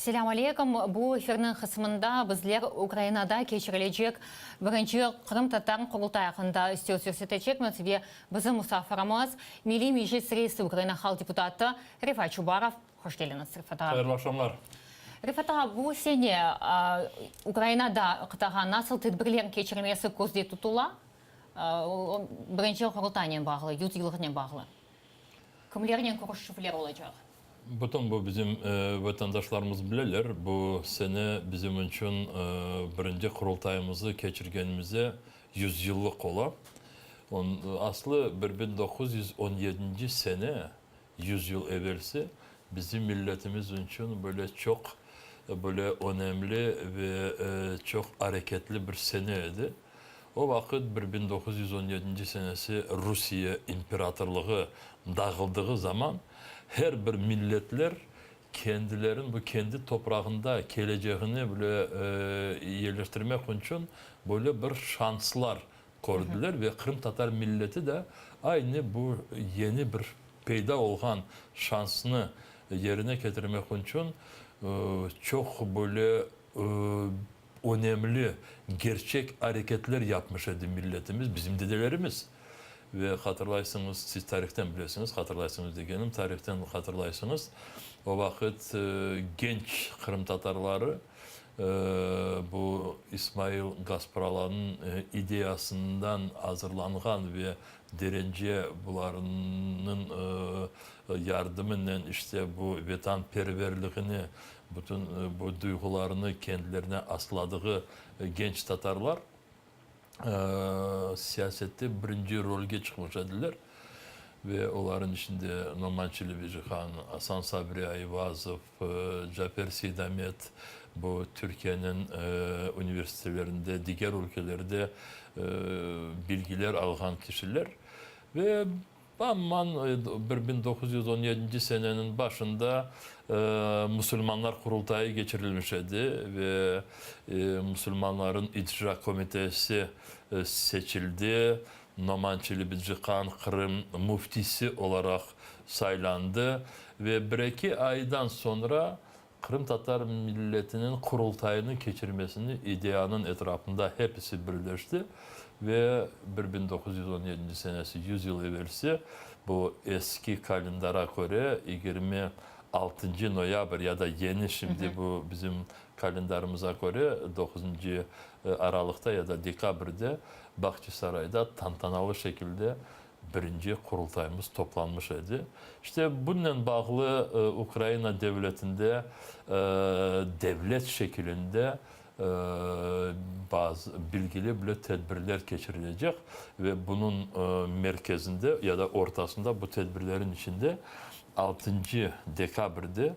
Selâm aleykum. Bu efirniñ qısmında bizler Ukrainada keçirilecek birinci Qırımtatar Qurultayı aqqında söz yürsetecekmiz ve bizim musafirimiz, Milliy Meclis reisi, Ukraina halq deputatı Refat Çubarov. Hoş keldiñiz, Refat ağa. Hayırlı aqşamlar. Refat ağa, bu sene Ukrainada qıtağa nasıl tedbirler keçirmesi közde tutula? Birinci Qurultaynen bağlı, yüz yıllıqnen bağlı. Kimlernen körüşüvler olacaq? Bütün bu bizim vatandaşlarımız bileler, bu sene bizim içün birinci Qurultayımızı keçirgenimize yüzyıllıq ola. Aslı 1917 sene, yüz yıl evelsi, bizim milletimiz içün böyle çoq böyle önemli ve çoq areketli bir sene edi. O vaqıt, 1917 senesi Rusiye imperatorlığı dağıldığı zaman, her bir milletler kendilerin bu kendi toprağında keleceğini bile yerleştirmek içün böyle bir şanslar kördiler ve qırımtatar milleti de aynı bu yeni bir peyda olğan şansnı yerine ketirmek içün çoq böyle önemli, gerçek areketler yapmış edi milletimiz, bizim dedelerimiz. Ve hatırlaysıñız, siz tarihten bilesiñiz, hatırlaysıñız degenim, tarihten hatırlaysıñız, o vaqıt genç qırımtatarları bu İsmail Gaspralanıñ ideyasından azırlanğan ve derence bularnıñ yardımınen işte bu vetanperverligini, Bütün bu duyğularını kendilerine asladığı genç tatarlar siyasette birinci rolge çıqmış ediler ve olarnıñ içinde Noman Çelebicihan, Asan Sabri Ayvazov, Cafer Seydamet, bu Türkiyeniñ universitelerinde, diger ülkelerde bilgiler alğan kişiler ve Aman 1917 seneniñ başında Musulmanlar Qurultayı keçirilmiş edi ve Musulmanların İcra Komitesi seçildi. Noman Çelebicihan Qırım müftisi olaraq saylandı ve bir-eki aydan soñra Qırımtatar milletiniñ Qurultayını keçirmesini ideyanıñ etrafında hepisi birleşti ve 1917 senesi, 100 yıl evelsi, bu eski kalendara köre 26 noyabr ya da yeni şimdi bu bizim kalendarımıza köre doquzıncı aralıqta ya da dekabrde Bahçisarayda tantanalı şekilde Birinci Qurultayımız toplanmış edi. İşte, bunnen bağlı Ukraina devletinde devlet şekilinde bazı bilgili bile tedbirler keçirilecek ve bunıñ merkezinde ya da ortasında bu tedbirlerin içinde altıncı dekabrde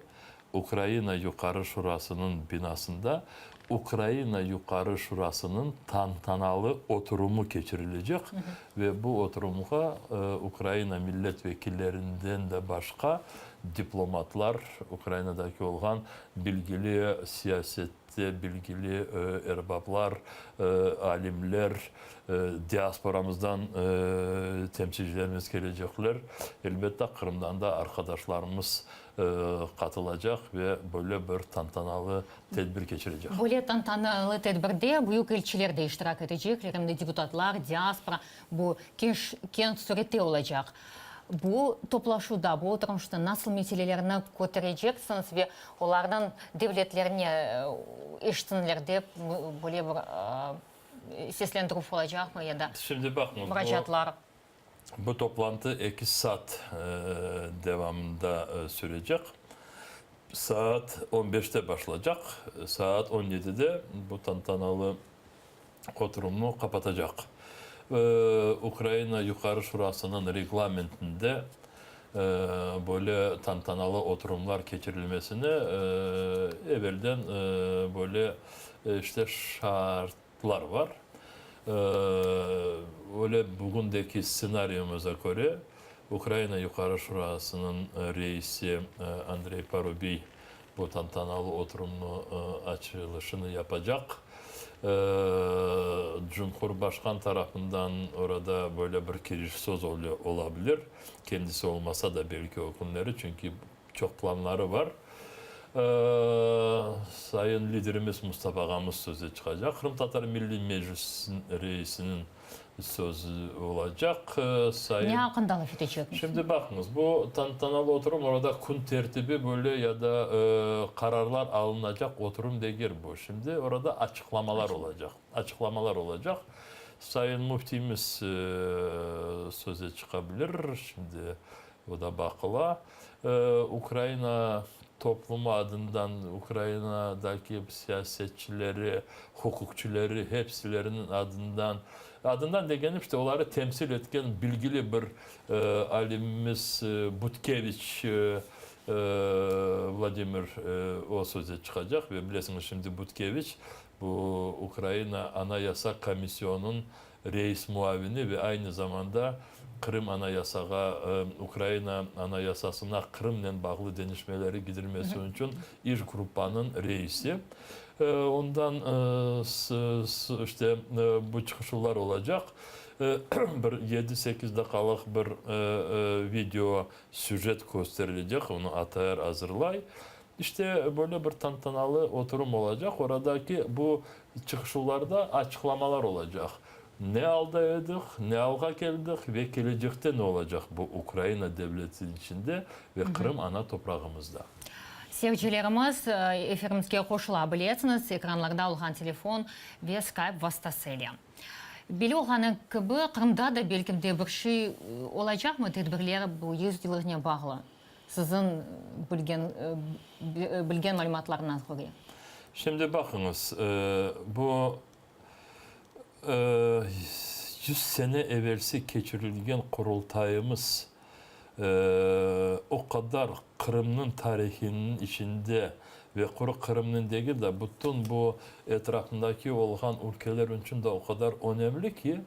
Ukraina Yuqarı Şurasınıñ binasında Ukraina Yuqarı Şurasınıñ tantanalı oturımı keçirilecek ve bu oturımğa Ukraina millet vekillerinden de başqa diplomatlar, Ukrainadaki olğan bilgili siyasette bilgili erbaplar, alimler, diasporamızdan temsilcilerimiz kelecekler. Elbette, Qırımdan da arqadaşlarımız qatılacaq ve böyle bir tantanalı tedbir keçirecek. Böyle tantanalı tedbirde büyük elçiler de iştirak etecekler, em de deputatlar, diaspora, bu keñ sürette olacaq. Bu toplaşuvda, bu oturışta nasıl meselelerni kötereceksiñiz ve olarnıñ devletlerine eşitsinler dep böyle bir seslendirüv olacaqmı ya da Şimdi baqıñız, bu muracaatlar? Bu toplantı eki saat devamında sürecek. Saat on beşte başlacaq, saat on yedide bu tantanalı oturımnı qapatacaq. Ukraina Yuqarı Şurasınıñ reglamentinde böyle tantanalı oturımlar keçirilmesine evelden böyle işte şartlar bar. Öyle bugündeki stsenariyimize köre, Ukraina Yuqarı Şurasınıñ reisi Andrey Parubiy bu tantanalı oturımnı açılışını yapacaq. Cumhurbaşqan tarafından orada böyle bir kiriş söz ola bilir, kendisi olmasa da belki o künleri, çünki çoq planları bar. Sayın liderimiz Mustafa ağamız söze çıqacaq. Qırımtatar Milliy Meclisiniñ reisiniñ sözü olacaq. Sayın. Ne aqqında laf etecekmiz? Şimdi baqıñız, bu tantanalı oturum, orada kün tertibi böyle ya da qararlar alınacaq oturum degil bu. Şimdi orada açıqlamalar olacaq. Açıqlamalar olacaq. Sayın müftiyimiz söze çıqa bilir, şimdi o da baqıla. Ukraina toplumı adından Ukrainadaki siyasetçileri, huquqçileri, hepsileriniñ adından, adından degenim, işte, oları temsil etken bilgili bir alimimiz Butkeviç Vladimir o söze çıqacaq ve bilesiñiz, şimdi Butkeviç Bu Ukraina Anayasa komisyonıñ reis muavini ve aynı zamanda Qırım Anayasağa, Ukraina Anayasasına Qırımnen bağlı deñişmeleri gidilmesi içün iş gruppanıñ reisi. Ondan işte bu çıqışuvlar olacaq. Bir yedi-sekiz daqqalıq bir video süjet kösterilecek, onı ATR azırlay. İşte, böyle bir tantanalı oturum olacaq, oradaki bu çıqışuvlarda açıqlamalar olacaq, ne alda edik, ne alğa keldik ve kelecekte ne olacaq bu Ukraina devleti içinde ve Qırım ana toprağımızda. Seyircilerimiz, efirimizge qoşula bilesiñiz, ekranlarda olğan telefon ve Skype vastası ile. Belli olğanı kibi, Qırımda da belki de bir şey olacaqmı, tedbirler bu yüzyılığınen bağlı? Siziñ bilgen bilgen malümatlarıñız köre. Şimdi baqıñız, bu 100 sene evelsi keçirilgen Qurultayımız o qadar Qırımnıñ tarihiniñ içinde ve quru Qırımnıñ degil de, bütün bu etrafındaki olğan ülkeler içün de o qadar önemli ki,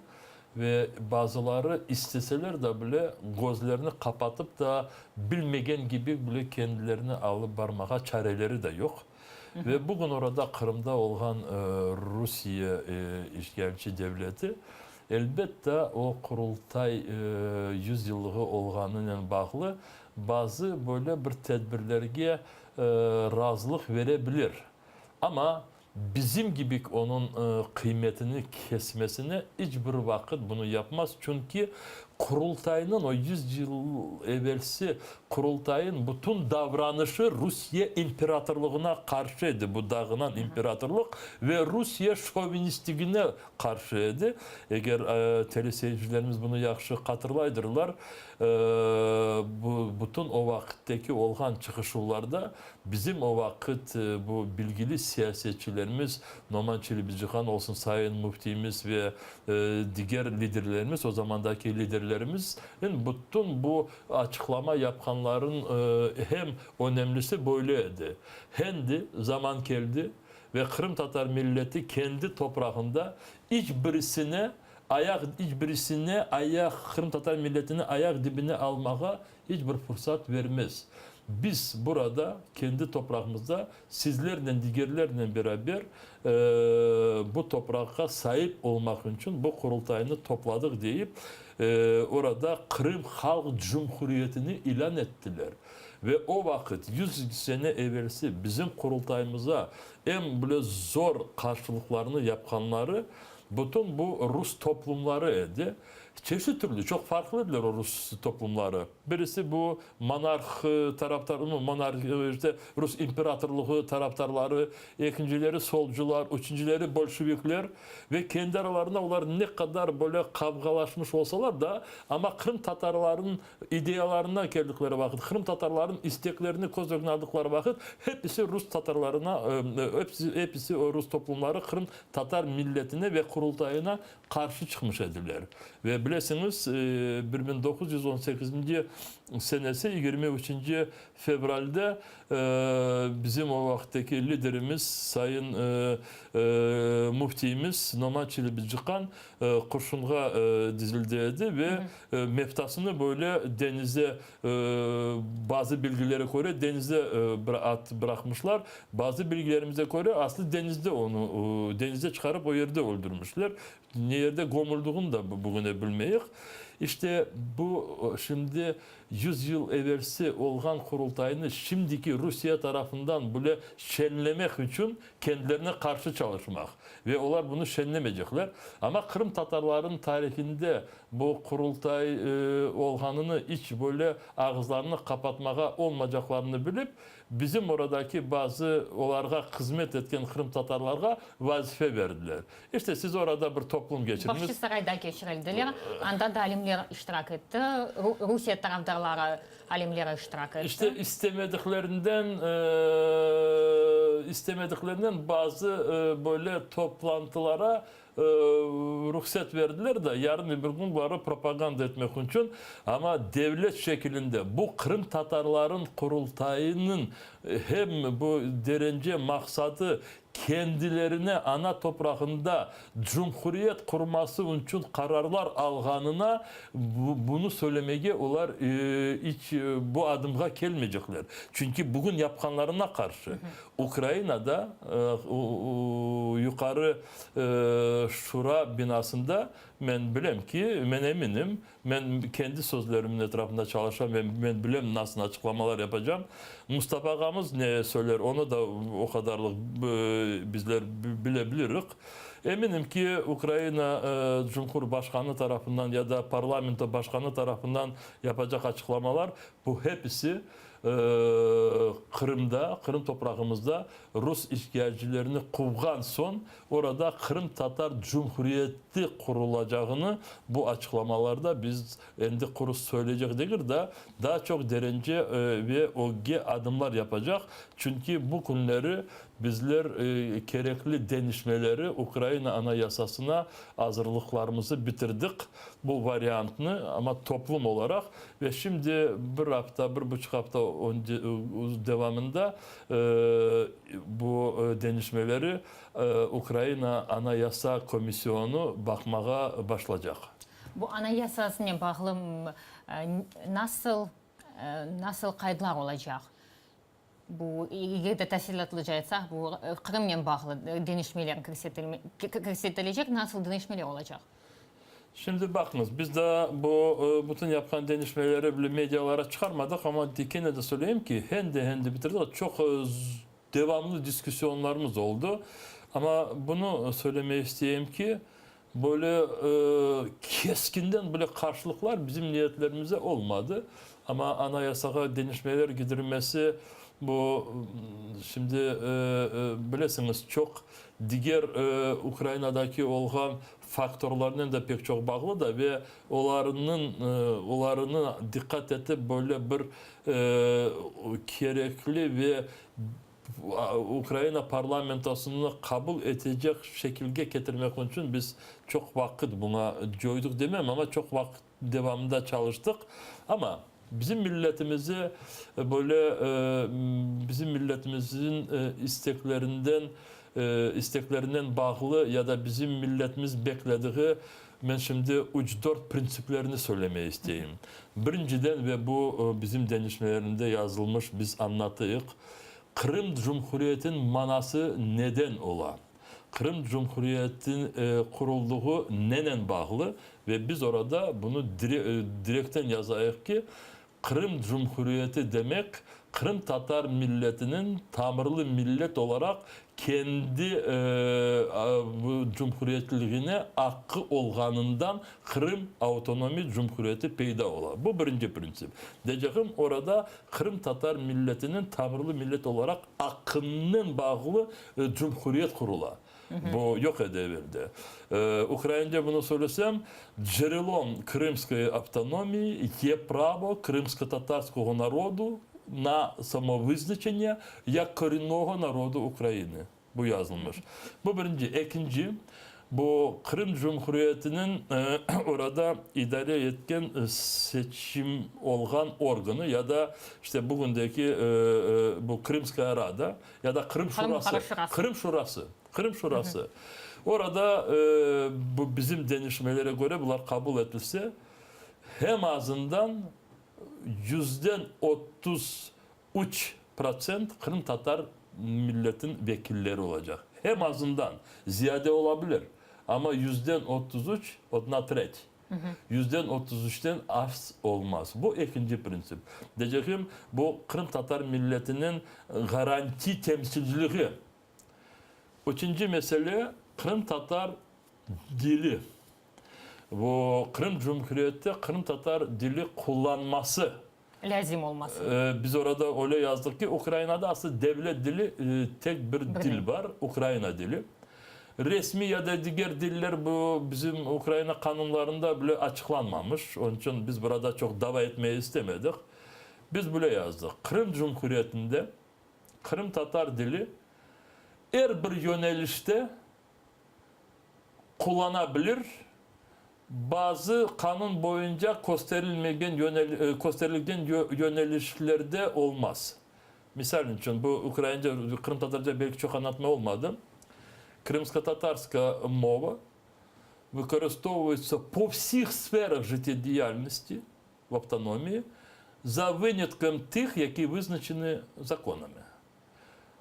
Ve bazıları isteseler de bile, közlerini qapatıp da, bilmegen kibi bile kendilerini alıp barmağa çareleri de yoq. Ve bugün orada Qırımda olğan Rusiye işğalci devleti, elbette, o Qurultay yüzyıllığı olğanınen bağlı bazı böyle bir tedbirlerge razılıq vere bilir. Amma Bizim gibik onıñ qıymetini kesmesine iç bir vaqıt bunı yapmaz, çünki Qurultaynıñ, o 100 yıl evelsi Qurultayın bütün davranışı Rusiye imperatorlığına qarşı edi, bu dağınan imperatorlıq ve Rusiye şovinistligine qarşı edi. Eger teleseyircilerimiz bunı yahşı hatırlaydırlar, bu bütün o vaqıttaki olğan çıqışuvlarda Bizim o vaqıt bu bilgili siyasetçilerimiz, Noman Çelebicihan olsun, sayın müftiyimiz ve diger liderlerimiz, o zamandaki liderlerimizin bütün bu açıqlama yapqanların hem önemlisi böyle edi. Hendi zaman keldi ve qırımtatar milleti kendi toprağında iç birisine ayaq iç birisine ayaq qırımtatar milletini ayaq dibine almağa İç bir fursat vermez. Biz burada, kendi toprağımızda sizlernen, digerlernen beraber bu topraqqa saip olmaq içün bu Qurultaynı topladıq deyip, orada Qırım Halq Cumhuriyetini ilân ettiler. Ve o vaqıt, 100 sene evelsi bizim Qurultayımıza eñ bile zor qarşılıqlarnı yapqanları bütün bu rus toplumları edi. Çeşit türlü, çoq farqlı ediler o rus toplumları. Birisi bu monarh taraftar, monarh, işte, rus imperatorlığı taraftarları, ekincileri solcular, üçüncileri bolşevikler ve kendi aralarında olar ne qadar böyle qavğalaşmış olsalar da, amma qırımtatarlarnıñ ideyalarına keldikleri vaqıt, qırımtatarlarnıñ isteklerini köz ögüne aldıqları vaqıt, hepisi rus tatarlarına, hepisi, hepisi o rus toplumları qırımtatar milletine ve Qurultayına qarşı çıqmış ediler. Ve bilesiñiz, 1918-nci senesi 23-nci fevralde bizim o vaqıttaki liderimiz, sayın müftiyimiz Noman Çelebicihan qurşunğa dizildi edi ve meftasını böyle deñizde, bazı bilgilere köre, deñizde bıraqmışlar, bazı bilgilerimize köre, aslı deñizde onı, deñizde çıqarıp o yerde öldürmişler. Ne yerde gömüldüğini da bugüne bilmeyik. İşte bu şimdi 100 yıl evelsi olğan Qurultaynı şimdiki Rusiye tarafından bile şenlemek içün kendilerine qarşı çalışmaq. Ve olar bunı şenlemeycekler. Amma qırımtatarlarnıñ tarihinde bu Qurultay olğanını iç böyle ağızlarını qapatmağa olmacaqlarını bilip, bizim oradaki bazı olarğa hızmet etken qırımtatarlarğa vazife berdiler. İşte, siz orada bir toplum keçiriñiz. Bağçasarayda keçirildiler. Anda da alimler iştirak etti. Rusiye tarafdarları alimleri iştirak etti. İşte, istemediklerinden, istemediklerinden bazı böyle toplantılara ruhset berdiler da, yarın öbür kün buları propaganda etmek içün. Amma devlet şekilinde bu qırımtatarların Qurultayınıñ hem bu derence maqsadı kendilerine ana toprağında cumhuriyet qurması içün qararlar alğanına bunı söylemege olar iç bu adımğa kelmeycekler. Çünki bugün yapqanlarına qarşı Ukrainada Yuqarı Şura binasında men bilem ki, men eminim, Men kendi sözlerimin etrafında çalışam ve men bilem nasıl açıqlamalar yapacam. Mustafa ağamız ne söyler, onı da o qadarlıq bizler bile bilirik. Eminim ki, Ukraina Cumhurbaşqanı tarafından ya da parlamento başqanı tarafından yapacaq açıqlamalar, bu hepisi Qırımda, Qırım toprağımızda rus işğalcilerini quvğan soñ orada Qırımtatar Cumhuriyeti qurulacağını bu açıqlamalarda biz endi quru söyleycek degil da, daa çoq derence ve ögge adımlar yapacaq. Çünki bu künleri bizler kerekli deñişmeleri Ukraina Anayasasına azırlıqlarımızı bitirdik, bu variantnı, amma toplum olaraq ve şimdi bir afta, bir buçuq afta devamında Bu deñişmeleri Ukraina Anayasa komisyonı baqmağa başlacaq. Bu Anayasasınen bağlı nasıl nasıl qaydlar olacaq? Bu, eger de tafsilâtlıca aytsaq, bu Qırımnen bağlı deñişmeler kirsetilecek, nasıl deñişmeler olacaq? Şimdi baqıñız, biz daa bu bütün yapqan deñişmeleri bile medialara çıqarmadıq, amma kene de söyleyim ki, hem de hem de bitirdik, çoq devamlı diskussiyonlarımız oldı. Amma bunı söylemege isteyim ki, böyle keskinden böyle qarşılıqlar bizim niyetlerimizde olmadı. Amma Anayasağa deñişmeler gidirmesi, bu şimdi bilesiñiz, çoq diger Ukrainadaki olğan faktorlarnen de pek çoq bağlı da ve olarnıñ olarını diqqat etip böyle bir kerekli ve Ukraina parlamentosını qabul etecek şekilge ketirmek içün biz çoq vaqıt buña coydıq demem, amma çoq vaqıt devamında çalıştıq. Amma bizim milletimizi böyle bizim milletimizin isteklerinden isteklerinen bağlı ya da bizim milletimiz beklediği men şimdi üç-dört printsiplerini söylemeye isteyim. Birinciden ve bu bizim deñişmelerinde yazılmış biz añlatıyıq, Qırım Cumhuriyetin manası neden ola? Qırım Cumhuriyetin quruldığı nenen bağlı ve biz orada bunı direkten yazayıq ki, Qırım Cumhuriyeti demek, qırımtatar milletiniñ tamırlı millet olaraq kendi cumhuriyetligine aqqı olğanından Qırım Avtonomiy Cumhuriyeti peyda ola. Bu birinci printsip. Deycegim, orada qırımtatar milletiniñ tamırlı millet olaraq aqqınen bağlı cumhuriyet qurula. Bu yoq edi evelde. Ukraince bunı söylesem, Dzherelom Krımskoy avtonomiyi ye pravo krımskotatarskogo narodu na samovıznaçeniye yak korennogo narodu Ukrainı. Bu yazılmış. Bu birinci. Ekinci, bu Qırım Cumhuriyetiniñ orada idare etken seçim olğan organı ya da işte bugündeki bu Krımskaya Rada ya da Qırım Şurası. Qırım Şurası. Qırım Şurası. Orada bu bizim deñişmelere köre bular qabul etilse, hem azından yüzden 33% qırımtatar milletin vekilleri olacaq. Hem azından, ziyade ola bilir, amma yüzden 33, odna tret. Yüzden 33-ten az olmaz. Bu ekinci printsip. Deycegim, bu qırımtatar milletiniñ garanti temsilciligi. Üçünci mesele, qırımtatar dili. Bu Qırım Cumhuriyette qırımtatar dili qullanması. Lâzim olması. Biz orada öyle yazdıq ki, Ukrainada aslı devlet dili tek bir dil bar, ukraina dili. Resmiy ya da diger diller bu bizim Ukraina qanunlarında bile açıqlanmamış. Onıñ içün biz burada çoq dava etmege istemedik. Biz böyle yazdıq, Qırım Cumhuriyetinde qırımtatar dili er bir yönelişte qullana bilir, bazı qanun boyunca kösterilmegen kösterilgen yönelişlerde olmaz. Misal içün, bu ukraince, qırımtatarca belki çoq añlatma olmadı. Krımskotatarska mova vıkoristovuется po всіх сферах життєдіяльності в автономії за винятком тих, які визначені законами.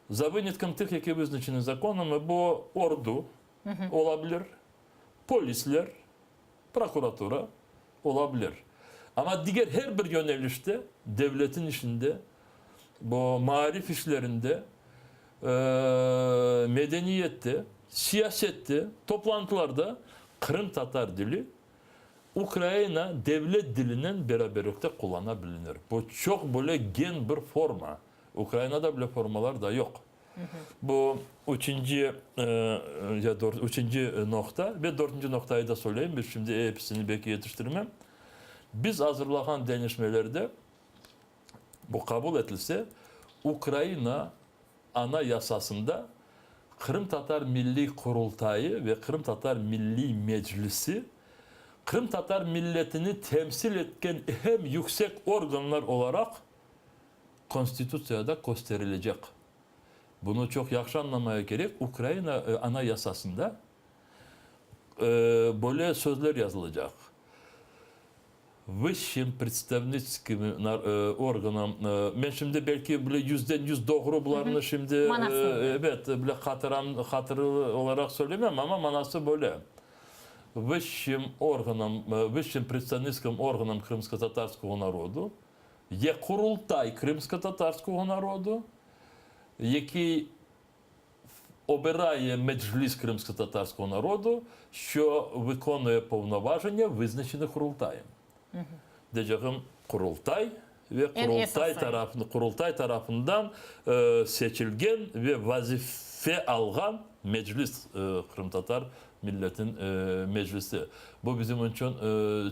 За винятком тих, які визначені законами, бо ordu ola bilir, polisler, prokuratura ola bilir. Amma diger her bir yönelişte, devletin işinde, bu maarif işlerinde, medeniyette, siyasette, toplantılarda qırımtatar dili Ukraina devlet dilinen beraberlikte qullana bilinir. Bu çoq böyle gen bir forma. Ukrainada böyle formalar da yoq. Bu üçünci, ya üçünci noqta. Ve dörtünci noqtayı da söyleyim, biz şimdi episini belki yetiştirmem. Biz azırlağan deñişmelerde, bu qabul etilse, Ukraina Anayasasında Qırımtatar Milliy Qurultayı ve Qırımtatar Milliy Meclisi qırımtatar milletini temsil etken eñ yüksek organlar olaraq Konstitutsiyada kösterilecek. Bunı çoq yahşı añlamaya kerek, Ukraina Anayasasında böyle sözler yazılacaq, Vısşim predstavnitskim organam, men şimdi belki bile yüzden yüz doğru bularnı şimdi, ebet, bile hatıram, hatırlı olaraq söylemem, amma manası böyle, Vısşim organam, vısşim predstavnitskim organam krımskotatarskogo narodu, ye Qurultay krımskotatarskogo narodu, який обирає Меджліс кримськотатарського народу, що виконує повноваження, визначені Qurultayım. Deycegim, Qurultay ve Qurultay tarafı, Qurultay tarafından seçilgen ve vazife alğan Meclis, qırımtatar milletin Meclisi. Bu bizim içün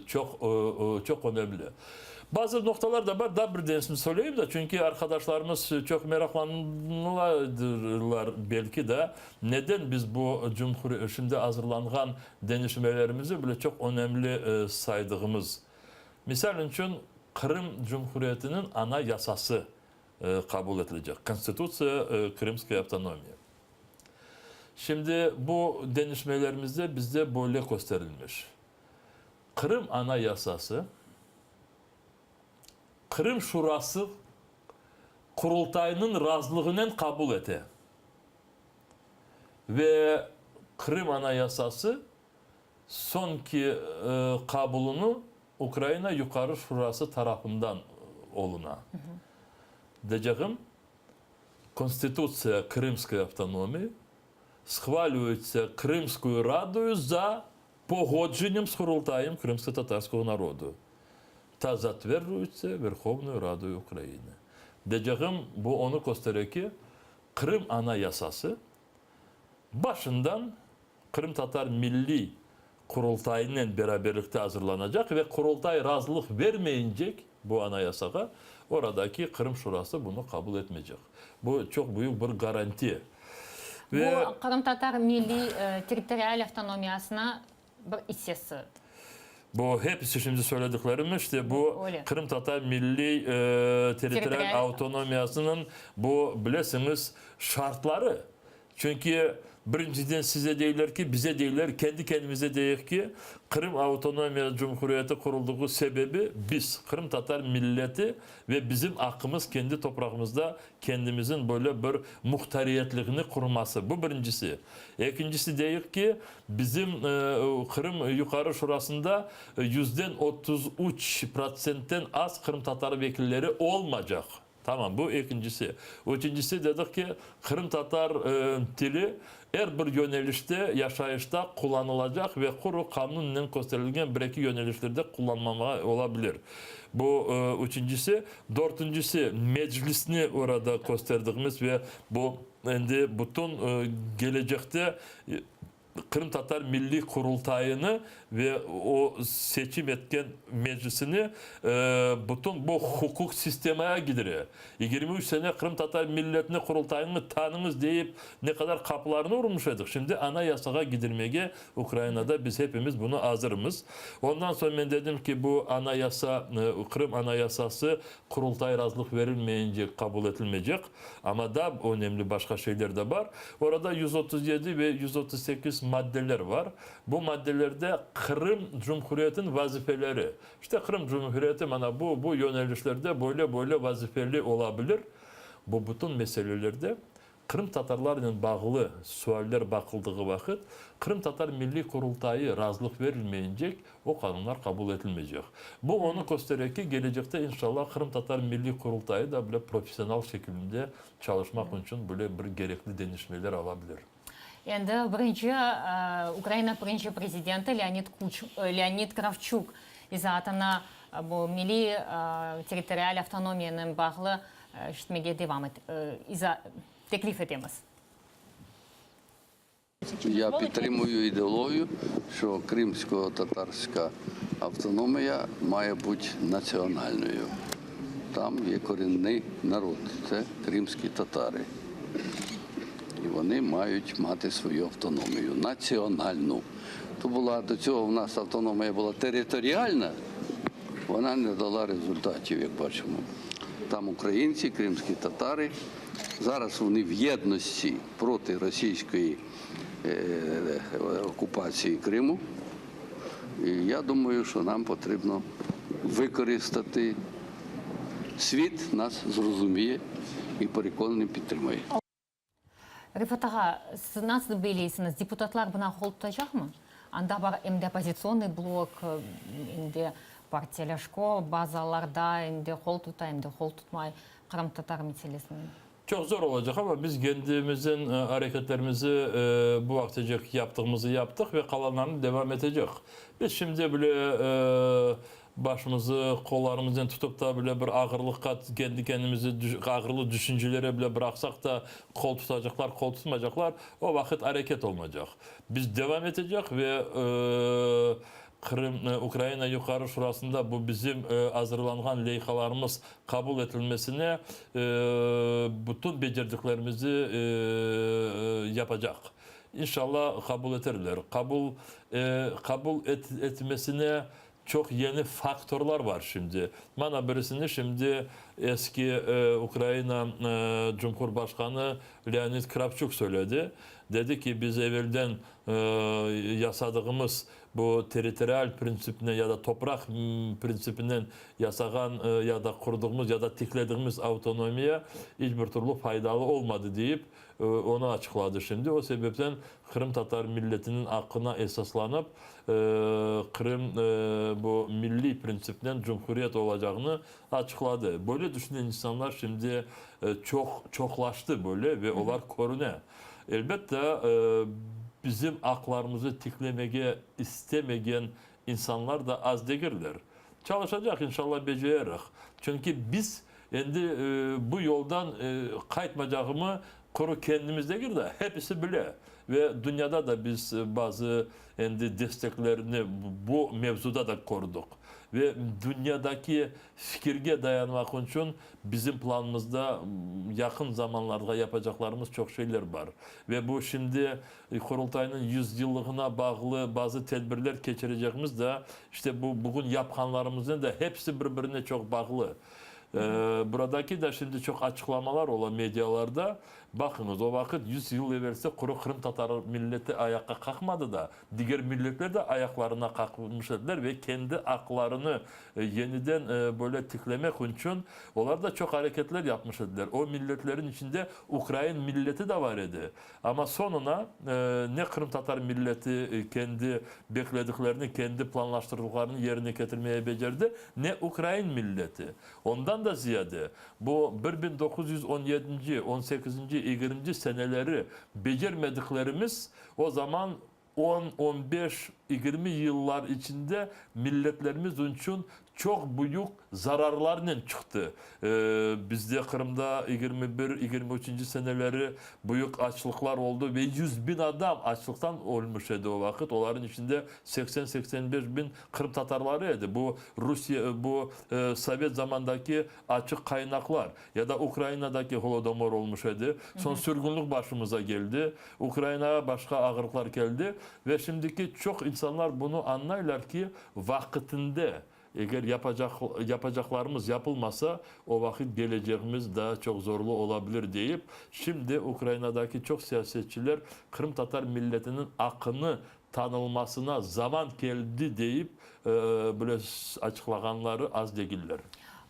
çoq, çoq önemli. Bazı noqtalar da bar, daa bir denesini söyleyim de, çünki arqadaşlarımız çoq meraqlanıladırlar belki de, neden biz bu cumhur, şimdi azırlanğan deñişmelerimizi bile çoq önemli saydığımız. Misal içün, Qırım Cumhuriyetiniñ Anayasası qabul etilecek, Konstitutsiya Krımskoy avtonomiya. Şimdi bu deñişmelerimizde bizde böyle kösterilmiş. Qırım Anayasası, Qırım Şurası Qurultayınıñ razılığınen qabul ete ve Qırım Anayasası soñki qabulını Ukraina Yuqarı Şurası tarafından oluna. Deycegim, Konstitutsiya Krımskoy avtonomiyi shvalüyetsâ Krımskoyu Radoyu za pogoдженням з Qurultayım Krımsko-tatarskogo narodu ta zatverjuyetsâ Verhovnoyu Radoyu Ukrainı. Deycegim, bu onı köstere ki, Qırım Anayasası başından Qırımtatar Milliy Qurultayınen beraberlikte azırlanacaq ve Qurultay razılıq vermeyincek bu Anayasağa, oradaki Qırım Şurası bunı qabul etmeycek. Bu çoq büyük bir garantiya. Ve Bu qırımtatar milliy territorial avtonomiyasına bir issesi. Bu hepisi şimdi söylediklerim işte bu Öyle. Qırımtatar milliy territorial Territorial avtonomiyasınıñ bu bilesiñiz şartları. Çünki. Birinciden size deyler ki, bize deyler, kendi kendimize deyik ki, Qırım Avtonomiya Cumhuriyeti quruldığı sebebi biz, qırımtatar milleti ve bizim aqqımız kendi toprağımızda kendimizin böyle bir muhtariyetliğini qurması. Bu birincisi. Ekincisi deyik ki, bizim Qırım Yuqarı Şurasında yüzden 33 protsentten az qırımtatar vekilleri olmacaq. Tamam, bu ekincisi. Üçüncisi, dedik ki, qırımtatar tili er bir yönelişte, yaşayışta qullanılacaq ve quru qanunnen kösterilgen bir-eki yönelişlerde qullanmamağa ola bilir. Bu üçüncisi. Dörtüncisi, Meclisni orada kösterdigimiz ve bu endi bütün gelecekte Qırımtatar Milliy Qurultayını ve o seçim etken Meclisini bütün bu huquq sistemaya gidire. 23 sene qırımtatar milletini, Qurultayını tanıñız deyip ne qadar qapılarını urmuş edik. Şimdi Anayasağa gidirmege Ukrainada biz hepimiz bunı azırmız. Ondan soñ men dedim ki, bu Anayasa, Qırım Anayasası Qurultay razılıq verilmeyince qabul etilmeycek. Amma daa önemli başqa şeyler de bar. Orada 137 ve 138 maddeler var. Bu maddelerde Qırım Cumhuriyetiniñ vazifeleri, işte Qırım Cumhuriyeti mana bu, bu yönelişlerde böyle, böyle vazifeli ola bilir. Bu bütün meselelerde qırımtatarlarnen bağlı sualler baqıldığı vaqıt Qırımtatar Milliy Qurultayı razılıq verilmeyincek o qanunlar qabul etilmeycek. Bu onı köstere ki, gelecekte inşallah Qırımtatar Milliy Qurultayı da bile professional şekilinde çalışmaq içün bile bir gerekli deñişmeler ala bilir. Endi birinci Ukraina birinci prezidenti Leonid Kuç Leonid Kravçuk izaatını bu milliy territorial avtonomiyanen bağlı işitmege devam et iza teklif etemiz. Ya підтримую ідеологію, що кримсько-татарська автономія має бути національною. Там є корінний народ, це кримські татари. І вони мають мати свою автономію, національну. То була до цього в нас автономія була територіальна, вона не дала результатів, як бачимо. Там українці, кримські татари. Зараз вони в єдності проти російської окупації Криму. І я думаю, що нам потрібно використати світ, нас зрозуміє і переконаний підтримує. Refat ağa, siz nasıl beleysiñiz, deputatlar buña qol tutacaqmı? Anda bar em de oppozitsionnıy blok, em de partiya Lâşko, bazı allarda em de qol tuta, em de qol tutmay qırımtatar meselesinen. Çoq zor olacaq, amma biz kendimizin areketlerimizi bu vaqtecek yaptığımızı yaptıq ve qalanlarını devam etecek. Biz şimdi bile başımızı qollarımıznen tutıp da bile bir ağırlıqqa kendi kendimizi ağırlı düşüncelere bile bıraqsaq da qol tutacaqlar, qol tutmaycaqlar, o vaqıt areket olmaycaq. Biz devam etecek ve Qırım, Ukraina Yuqarı Şurasında bu bizim azırlanğan leyhalarımız qabul etilmesine bütün becerdiklerimizi yapacaq. İnşallah, qabul eterler. Qabul qabul etmesine çoq yeni faktorlar var şimdi. Mana birisini şimdi eski Ukraina Cumhurbaşqanı Leonid Kravçuk söyledi. Dedi ki, biz evelden yasadığımız bu territorial printsipinen ya da topraq printsipinen yasağan ya da qurduğımız ya da tikledigimiz avtonomiya iç bir türlü faydalı olmadı deyip onı açıqladı şimdi. O sebepten qırımtatar milletiniñ aqqına esaslanıp Qırım bu milliy printsipnen cumhuriyet olacağını açıqladı. Böyle düşünen insanlar şimdi çoq çoqlaştı böyle ve olar körüne. Elbette, bizim aqlarımızı tiklemege istemegen insanlar da az degiller. Çalışacaq, inşallah becererik. Çünki biz endi bu yoldan qaytmacağımı quru kendimiz degil de, hepisi bile. Ve dünyada da biz bazı endi desteklerni bu mevzuda da kördik. Ve dünyadaki fikirge dayanmaq içün bizim planımızda yaqın zamanlarda yapacaqlarımız çoq şeyler bar. Ve bu şimdi Qurultaynıñ yüzyıllığına bağlı bazı tedbirler keçirecegimiz da, işte bu bugün yapqanlarımıznıñ da hepsi bir-birine çoq bağlı. Buradaki da şimdi çoq açıqlamalar ola medialarda. Baqıñız, o vaqıt 100 yıl evelsi quru qırımtatar milleti ayaqqa qaqmadı da, diger milletler de ayaqlarına qaqmış ediler ve kendi aqlarını yeniden böyle tiklemek içün olar da çoq areketler yapmış ediler. O milletlerin içinde ukrain milleti de bar edi. Amma soñuna ne qırımtatar milleti kendi beklediklerini, kendi planlaştırdıqlarını yerine ketirmeye becerdi, ne ukrain milleti. Ondan da ziyade, bu 1917-nci, on sekizinci, yigirminci seneleri becermediklerimiz o zaman on, on beş, yigirmi yıllar içinde milletlerimiz içün çoq büyük zararlarnen çıqtı. Bizde Qırımda 21, 23-nci seneleri büyük açlıqlar oldı ve 100 biñ adam açlıqtan ölmüş edi o vaqıt. Olarnıñ içinde 80-85 biñ qırımtatarları edi. Bu Rusiye, bu sovet zamandaki açıq qaynaqlar. Ya da Ukrainadaki Holodomor olmuş edi. Soñ sürgünlik başımıza keldi. Ukrainağa başqa ağırlıqlar keldi. Ve şimdiki çoq insanlar bunı añlaylar ki, vaqıtında eger yapacaq yapacaqlarımız yapılmasa, o vaqıt kelecegimiz daa çoq zorlu ola bilir deyip, şimdi Ukrainadaki çoq siyasetçiler qırımtatar milletiniñ aqını tanılmasına zaman keldi deyip, böyle açıqlağanları az degiller.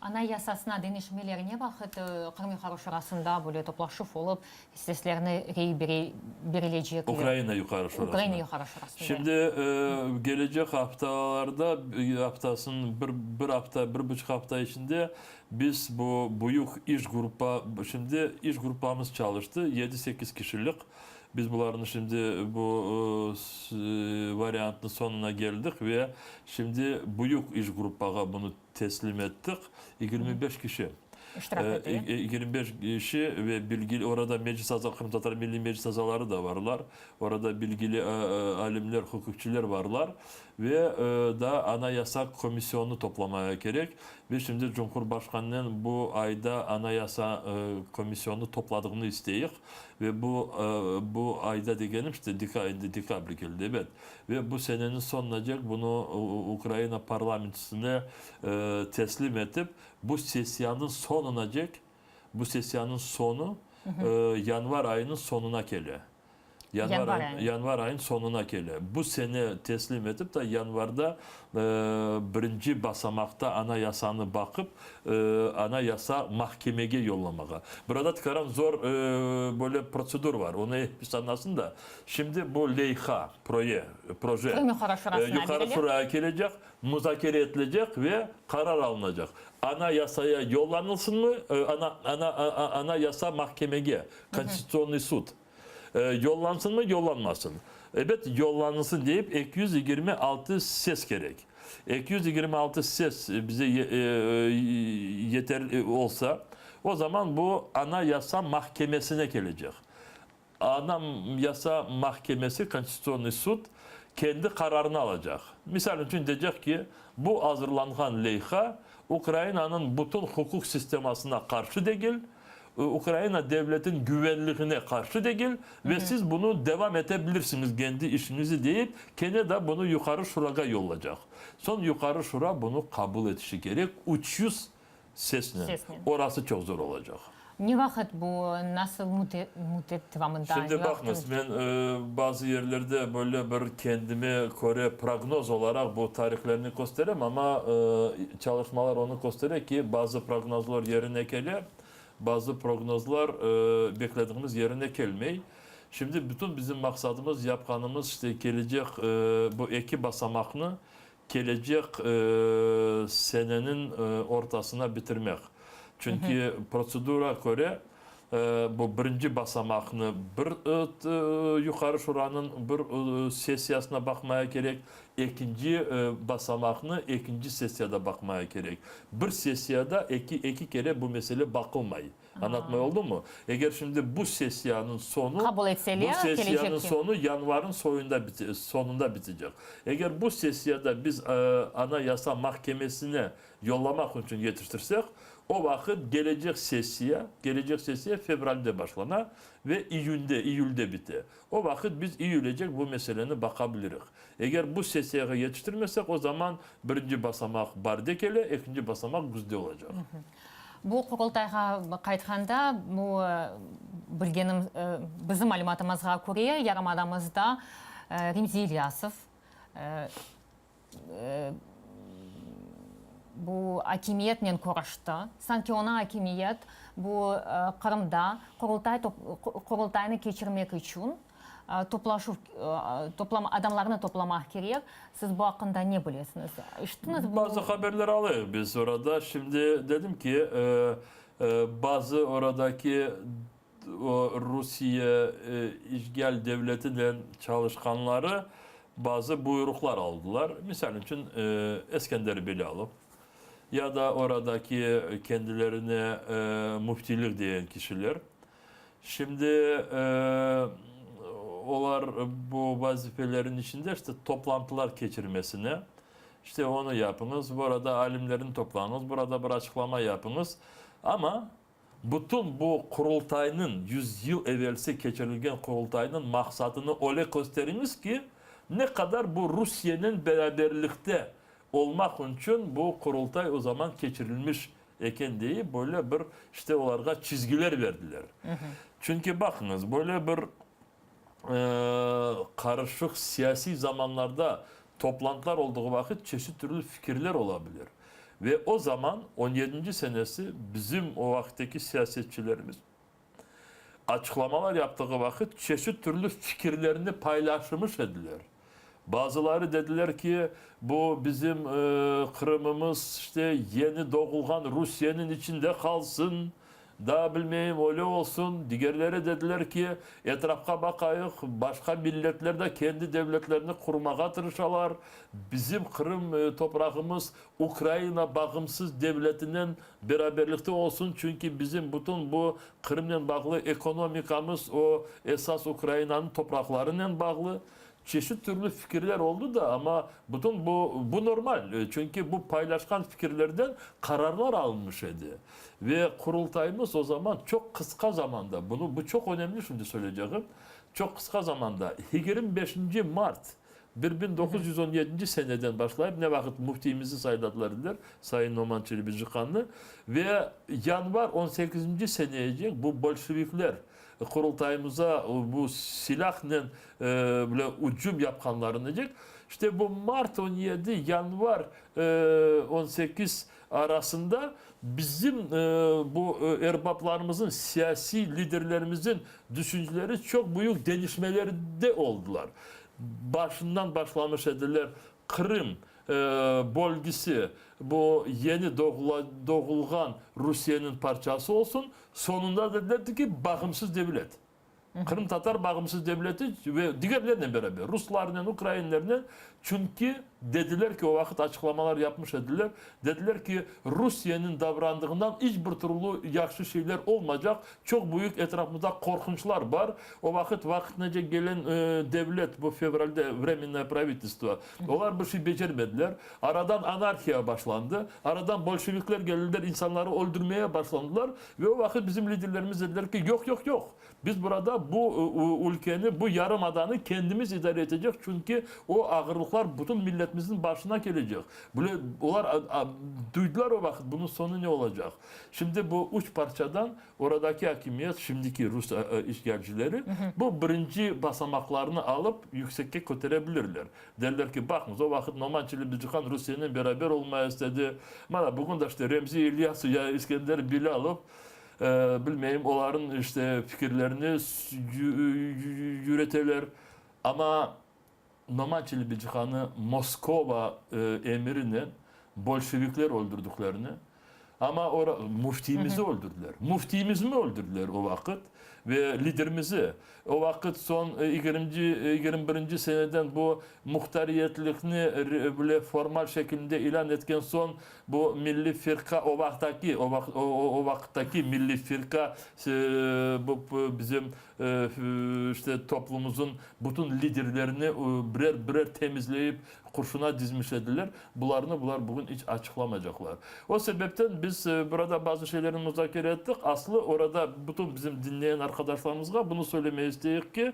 Anayasasına deñişmeler ne vaqıt Qırım Yuqarı Şurasında böyle toplaşuv olıp, seslerni rey berilecek? Ukraina Yuqarı Şurasında. Ukraina Yuqarı Şurasında. Şimdi gelecek aftalarda, aftasınıñ bir, bir afta, bir buçuq afta içinde biz bu büyük iş gruppa, şimdi iş gruppamız çalıştı, yedi-sekiz kişilik. Biz bularnı şimdi bu variantnıñ soñuna keldik ve şimdi büyük iş gruppağa bunı teslim ettik. 25 kişi. İştirak ete. 25 kişi ve bilgili, orada Meclis aza, Qırımtatar Milliy Meclis azaları da barlar. Orada bilgili alimler, hukukçiler barlar. Ve daa Anayasa komisyonını toplamaya kerek. Biz şimdi Cumhurbaşqanınen bu ayda Anayasa komisyonını topladığını isteyik. Ve bu, bu ayda degenim, işte, endi dekabr keldi, ebet. Ve bu seneniñ soñunacek bunı Ukraina parlamentisine teslim etip, bu sessiyanıñ soñunacek, bu sessiyanıñ soñu yanvar ayınıñ soñuna kele. Yanvar ayı. Yanvar ayınıñ soñuna kele. Bu sene teslim etip ta yanvarda birinci basamaqta Anayasanı baqıp, Anayasa mahkemege yollamağa. Burada tikaran zor böyle protsedur bar, onı episi añlasın da. Şimdi bu leyha, proye, proje, Qırım Yuqarı Şurasına Yuqarı berile. Şuraya kelecek, muzakere etilecek ve qarar alınacaq. Anayasaya yollanılsınmı, ana, ana, Anayasa mahkemege, Konstitutsionnıy sud, Yollansınmı, yollanmasın? Ebet, yollanılsın deyip 226 ses kerek. 226 ses bize yeter olsa, o zaman bu Anayasa mahkemesine kelecek. Anayasa mahkemesi, Konstitutsionnıy sud, kendi qararını alacaq. Misal içün, deycek ki, bu azırlanğan leyha Ukrainanıñ bütün huquq sistemasına qarşı degil, Ukraina devletin güvenligine qarşı degil ve siz bunı devam ete bilirsiñiz kendi işiñizi deyip, kene da bunı Yuqarı Şurağa yollacaq. Soñ Yuqarı Şura bunı qabul etişi kerek 300 sesnen. Orası çoq zor olacaq. Ne vaqıt bu, nasıl müddet devamında? Şimdi baqıñız, men bazı yerlerde böyle bir kendime köre prognoz olaraq bu tarihlerni kösterem, amma çalışmalar onı köstere ki, bazı prognozlar yerine kele, bazı prognozlar beklediğimiz yerine kelmey. Şimdi bütün bizim maqsadımız, yapqanımız, işte, kelecek bu eki basamaqnı kelecek seneniñ ortasına bitirmek. Çünki protsedura köre, bu birinci basamaqnı bir Yuqarı Şuranıñ bir sessiyasına baqmaya kerek, ekinci basamaqnı ekinci sessiyada baqmaya kerek. Bir sessiyada eki kere bu mesele baqılmay. Añlatmay oldumı? Eger şimdi bu sessiyanıñ soñu, Qabul etseler, bu sessiyanıñ kelecekte. soñu yanvarın soyunda bite, soñunda bitecek. Eger bu sessiyada biz Anayasa mahkemesine yollamaq içün yetiştirsek, o vaqıt gelecek sessiya, gelecek sessiya fevralde başlana ve iyünde, iyülde bite. O vaqıt biz iyülecek bu meseleni baqa bilirik. Eger bu sessiyağa yetiştirmesek, o zaman birinci basamaq baarde kele, ekinci basamaq küzde olacaq. Bu Qurultayğa qaytqanda, bu bilgenim, bizim malümatımızğa köre, yarımadamızda Remzi İlyasov bu akimiyetnen körüşti. Sanki oña akimiyet bu Qırımda Qurultay Qurultaynı keçirmek içün toplaşuv, toplam, adamlarnı toplamaq kerek. Siz bu aqqında ne bilesiñiz? Eşittiñiz bu? Bazı haberler alayıq biz orada. Şimdi dedim ki, bazı oradaki o Rusiye işgal devletinen çalışqanları bazı buyruqlar aldılar. Misal içün, Eskender Belâlov ya da oradaki kendilerine müftiylik degen kişiler. Şimdi olar bu vazifelerin içinde işte toplantılar keçirmesine, işte onı yapıñız, bu arada alimlerni toplañız, burada bir açıqlama yapıñız. Amma bütün bu Qurultaynıñ, yüzyıl evelsi keçirilgen Qurultaynıñ maqsadını öyle kösteriñiz ki, ne qadar bu Rusiyenen beraberlikte olmaq içün bu Qurultay o zaman keçirilmiş eken deyip, böyle bir, işte, olarğa çizgiler berdiler. Çünki, baqıñız, böyle bir qarışıq siyasiy zamanlarda toplantılar olduğı vaqıt çeşit türlü fikirler ola bilir. Ve o zaman, on yedinci senesi, bizim o vaqıttaki siyasetçilerimiz açıqlamalar yaptığı vaqıt çeşit türlü fikirlerini paylaşımış ediler. Bazıları dediler ki, bu bizim Qırımımız işte yeni doğulğan Rusiyeniñ içinde qalsın, daa bilmeyim, öyle olsun. Digerleri dediler ki, etrafqa baqayıq, başqa milletler de kendi devletlerini qurmağa tırışalar, bizim Qırım toprağımız Ukraina bağımsız devletinen beraberlikte olsun, çünki bizim bütün bu Qırımnen bağlı ekonomikamız o esas Ukrainanıñ topraqlarınen bağlı. Çeşit türlü fikirler oldı da, amma bütün bu, bu normal, çünki bu paylaşqan fikirlerden qararlar alınmış edi. Ve Qurultaymız o zaman çoq qısqa zamanda, bunı, bu çoq önemli şimdi söyleycegim, çoq qısqa zamanda, 25 mart 1917 seneden başlayıp, ne vaqıt müftiyimizi sayladılar ediler, Sayın Noman Çelebicihan'nı, ve yanvar 18 seneyecek bu bolşevikler Qurultayımıza bu silâhnen bile ücüm yapqanlarınecek, işte bu mart 17, yanvar 18 arasında bizim bu erbaplarımızın, siyasiy liderlerimizin düşünceleri çoq büyük deñişmelerde oldılar. Başından başlamış ediler Qırım bölgesi bu yeni doğulğan Rusiyeniñ parçası olsun, soñunda dediler ki, bağımsız devlet. Qırımtatar bağımsız devleti ve digerlernen beraber, ruslarnen, ukrainlernen, çünki dediler ki, o vaqıt açıqlamalar yapmış ediler, dediler ki, Rusiyeniñ davrandığından iç bir türlü yahşı şeyler olmaycaq, çoq büyük etrafımızda qorqunçlar bar. O vaqıt vaqtınca gelen devlet, bu fevralde Vremennaya pravitelstvo, olar bir şey becermediler. Aradan anarhiya başlandı, aradan bolşevikler geldiler, insanları öldürmeye başlandılar ve o vaqıt bizim liderlerimiz dediler ki, yoq, yoq, yoq, biz burada bu ülkeni, bu yarımadanı kendimiz idare etecek, çünki o ağırlıqlar bütün milletimizniñ başına kelecek. Böyle olar duydılar o vaqıt bunıñ soñu ne olacaq. Şimdi bu üç parçadan Oradaki akimiyet, şimdiki rus işğalcileri, bu birinci basamaqlarnı alıp yüksekke kötere bilirler. Derler ki, baqıñız, o vaqıt Noman Çelebicihan Rusiyenen beraber olmaya istedi. Mana, bugün de işte Remzi İlyasov ya İskender Bilâlov, bilmeyim, olarnıñ işte fikirlerini yüreteler. Amma Noman Çelebicihanı Moskova emirinen bolşevikler öldürdiklerini, amma ora müftiyimizi öldürdiler. Müftiyimizni öldürdiler o vaqıt ve liderimizi. O vaqıt soñ yigirminci, 21-nci seneden bu muhtariyetlikni bile formal şekilde ilân etken soñ bu Milli Firqa o vaqtaki, o vaqıt, o vaqıttaki Milli Firqa bu bizim işte toplumumızın bütün liderlerini birer-birer temizleyip qurşuna dizmiş ediler. Bularnı bular bugün iç açıqlamaycaqlar. O sebepten biz burada bazı şeylerni muzakere ettik. Aslı orada bütün bizim diñleyen arqadaşlarımızğa bunı söylemeye isteyik ki,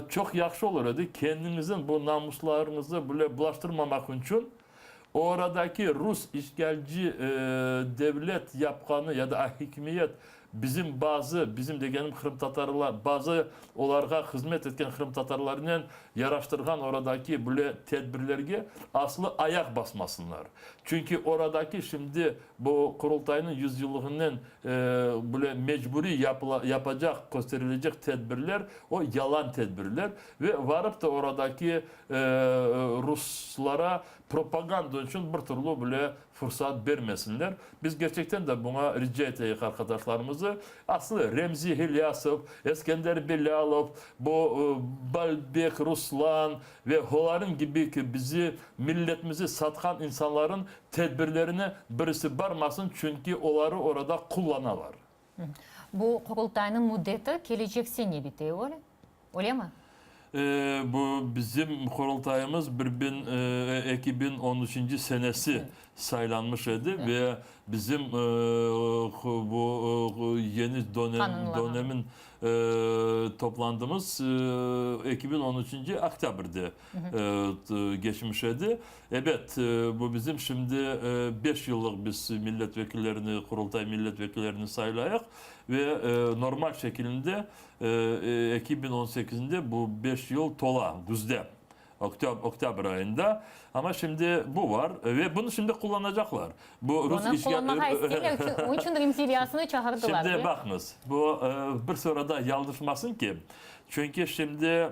çoq yahşı olur edi, kendiñizin bu namuslarıñızı bile bulaştırmamaq içün. Oradaki rus işgalci devlet yapqanı ya da ahikmiyet bizim bazı, bizim degenim qırımtatarlar, bazı olarğa hızmet etken qırımtatarlarnen yaraştırğan oradaki böyle tedbirlerge aslı ayaq basmasınlar. Çünki oradaki şimdi bu Qurultaynıñ yüzyıllığınen böyle mecburiy yapıla, yapacaq, kösterilecek tedbirler, o yalan tedbirler ve varıp da oradaki ruslara propaganda içün bir türlü bile fursat bermesinler. Biz kerçekten de buña rica eteyik arqadaşlarımızı. Aslı Remzi İlyasov, Eskender Bilâlov, bu Balbek Ruslan ve olarıñ kibi ki bizi, milletimizi satqan insanların tedbirlerine birisi barmasın, çünki oları orada qullanalar. Bu Qurultaynıñ müddeti kelecek sene bite, öyle? Öylemi? Bu bizim Qurultayımız bir bin, 2013-nci senesi saylanmış edi ve bizim bu yeni dönemin toplandımız 2013-nci oktâbrde geçmiş edi. Ebet, bu bizim şimdi beş yıllıq biz milletvekillerini, Qurultay milletvekillerini saylayıq ve normal şekilinde 2018-nde bu beş yıl tola, küzde, oktâbr ayında. Amma şimdi bu var ve bunı şimdi qullanacaqlar. Bu rus Bunı qullanmağa isteyler, onıñ içün Remzi İlyasovnı çağırdılar. Şimdi baqıñız, bu bir sırada yalnışmasın ki, çünki şimdi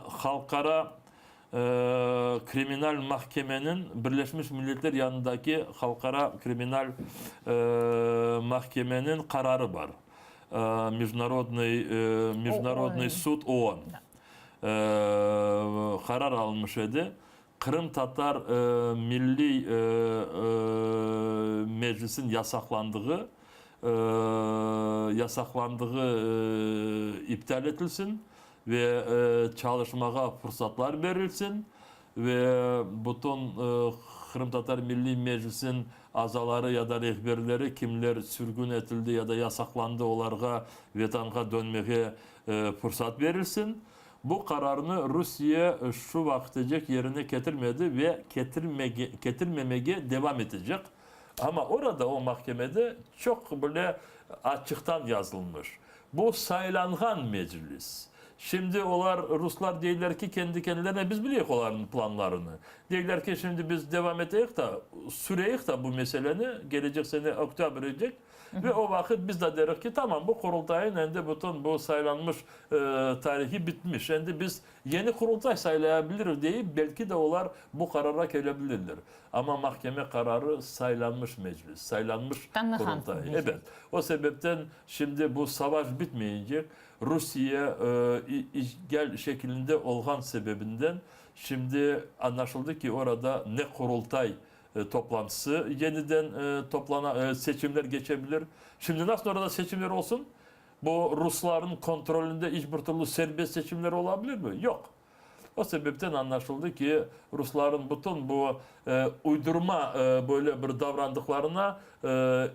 halqara Kriminal mahkemeniñ, Birleşmiş Milletler yanındaki Halqara kriminal mahkemeniñ qararı bar. Mejnarodnıy, Mejnarodnıy sud OON. Qarar alınmış edi. Qırımtatar Milliy Meclisiniñ yasaqlandığı, yasaqlandığı iptal etilsin. Ve çalışmağa fırsatlar berilsin ve bütün Qırımtatar Milliy Meclisiniñ azaları ya da rehberleri, kimler sürgün etildi ya da yasaqlandı, olarğa Vetanğa dönmege fırsat berilsin. Bu qararnı Rusiye şu vaqıtecek yerine ketirmedi ve ketirmemege devam etecek. Amma orada, o mahkemede çoq bile açıqtan yazılmış. Bu saylanğan meclis. Şimdi olar, ruslar deyler ki, kendi kendilerine, biz bileyik olarnıñ planlarını, deyler ki, şimdi biz devam eteyik da, süreyik da bu meseleni, gelecek sene oktâbrecek, ve o vaqıt biz da derik ki, tamam, bu Qurultayın endi bütün bu saylanmış tarihi bitmiş, endi biz Yeni Qurultay saylayabiliriz deyip, belki de olar bu qararğa kelebilirler. Amma mahkeme qararı saylanmış meclis, saylanmış Qurultay. Ebet. O sebepten şimdi bu savaş bitmeyecek. Rusiye işgal şekilinde olğan sebebinden şimdi añlaşıldı ki, orada ne Qurultay toplantısı yeniden toplana, seçimler keçebilir. Şimdi nasıl orada seçimler olsun? Bu rusların kontrolünde iç bir türlü serbest seçimler olabilirmi? Yoq. O sebepten añlaşıldı ki, rusların bütün bu uydurma böyle bir davrandıqlarına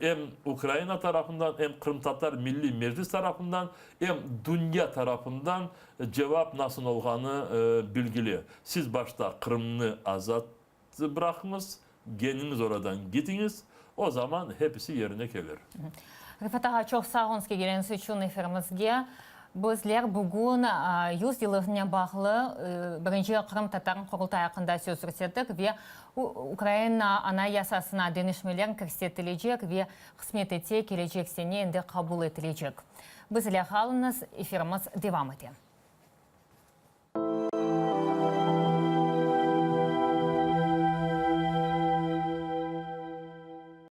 em Ukraina tarafından, em Qırımtatar Milliy Meclis tarafından, em dünya tarafından cevap nasıl olğanı bilgili. Siz başta Qırımnı azat bıraqıñız, keniñiz oradan gitiñiz, o zaman hepisi yerine kelir. Refat ağa, çoq sağ oluñız kelgeniñiz içün efirimizge. Bizler bugün 100 yıllığınen bağlı birinci Qırımtatar Qurultayı aqqında söz yürsettik ve Ukraina Anayasasına deñişmeler kirsetilecek ve qısmet etse kelecek sene endi qabul etilecek. Biz ile qalıñız, efirimiz devam ete.